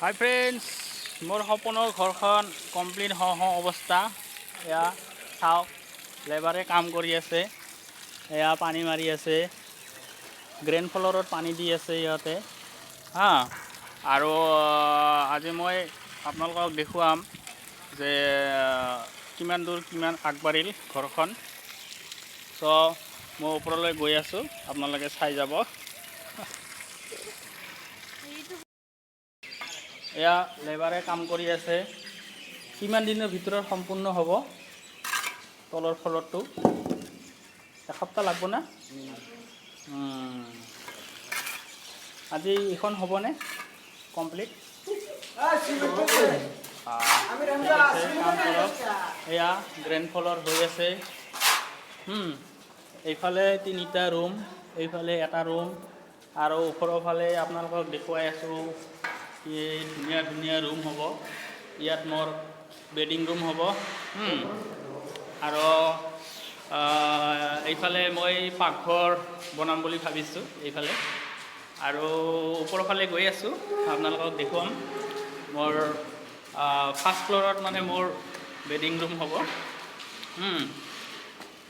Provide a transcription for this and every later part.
হাই friends, মোৰ সপোনৰ ঘৰখন কমপ্লিট হওঁ হওঁ অৱস্থা। এয়া চাওক, লেবাৰে কাম কৰি আছে। এয়া পানী মাৰি আছে, গ্ৰেণ্ড ফ্ল'ৰত পানী দি আছে ইহঁতে। হা, আৰু আজি মই আপোনালোকক দেখুৱাম যে কিমান দূৰ, কিমান আগবাঢ়িল ঘৰখন। চ' মই ওপৰলৈ গৈ আছোঁ, আপোনালোকে চাই যাব। এয়া লেবাৰে কাম কৰি আছে। কিমান দিনৰ ভিতৰত সম্পূৰ্ণ হ'ব তলৰ ফ্ল'ৰটো? এসপ্তাহ লাগব না? আজি এইখন হ'বনে কমপ্লিট? ঠিক আছে, কাম কৰক। এয়া গ্ৰেণ্ড ফ্ল'ৰ হৈ আছে। এইফালে তিনিটা ৰুম, এইফালে এটা ৰুম আৰু ওপৰৰ ফালে আপোনালোকক দেখুৱাই আছোঁ কি ধুনীয়া ধুনীয়া ৰুম হ'ব। ইয়াত মোৰ বেডিং ৰুম হ'ব। আৰু এইফালে মই পাকঘৰ বনাম বুলি ভাবিছোঁ এইফালে। আৰু ওপৰৰ ফালে গৈ আছোঁ, আপোনালোকক দেখুৱাম। মোৰ ফাৰ্ষ্ট ফ্ল'ৰত মানে মোৰ বেডিং ৰুম হ'ব।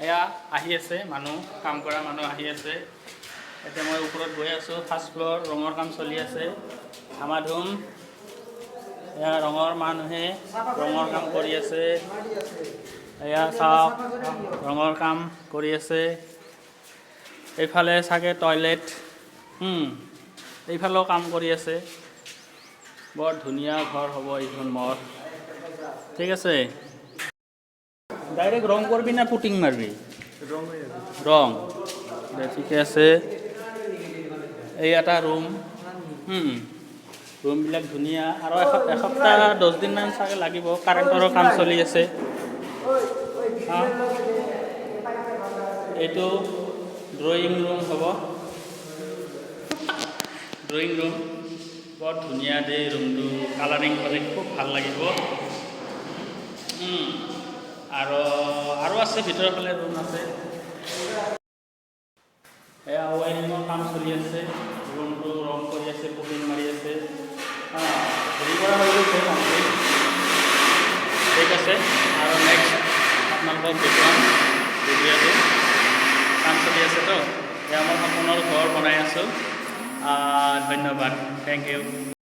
এয়া আহি আছে মানুহ, কাম কৰা মানুহ আহি আছে। এতিয়া মই ওপৰত গৈ আছোঁ। ফাৰ্ষ্ট ফ্ল'ৰ ৰঙৰ কাম চলি আছে, ধামাধুম। এয়া ৰঙৰ মানুহে ৰঙৰ কাম কৰি আছে। এয়া চাওক, ৰঙৰ কাম কৰি আছে। এইফালে চাগে টয়লেট। এইফালেও কাম কৰি আছে। বৰ ধুনীয়া ঘৰ হ'ব এইখন মোৰ। ঠিক আছে, ডাইৰেক্ট ৰং কৰিবি না পুটিং মাৰবি? ৰং দে, ঠিকে আছে। এই এটা ৰুম। ৰুমবিলাক ধুনীয়া। আৰু এসপ্তাহ 10 দিনমান চাগে লাগিব। কাৰেণ্টৰো কাম চলি আছে। হা, এইটো ড্ৰয়িং ৰুম হ'ব। ড্ৰয়িং ৰুম বৰ ধুনীয়া দেই। ৰুমটো কালাৰিং হ'লে খুব ভাল লাগিব। আৰু আৰু আছে, ভিতৰৰ ফালে ৰুম আছে। এয়া ৱাইৰিঙৰ কাম চলি আছে। ৰুমটো ৰং কৰি আছে, পুটিং মাৰি আছে। হেৰি কৰা হৈ গৈছে, কমপ্লিট। ঠিক আছে, আৰু নেক্সট আপোনালোকক দেখুৱাম ভিডিঅ'টো। কাম চলি আছেতো। এয়া মোৰ সপোনৰ ঘৰ বনাই আছোঁ। ধন্যবাদ, thank U.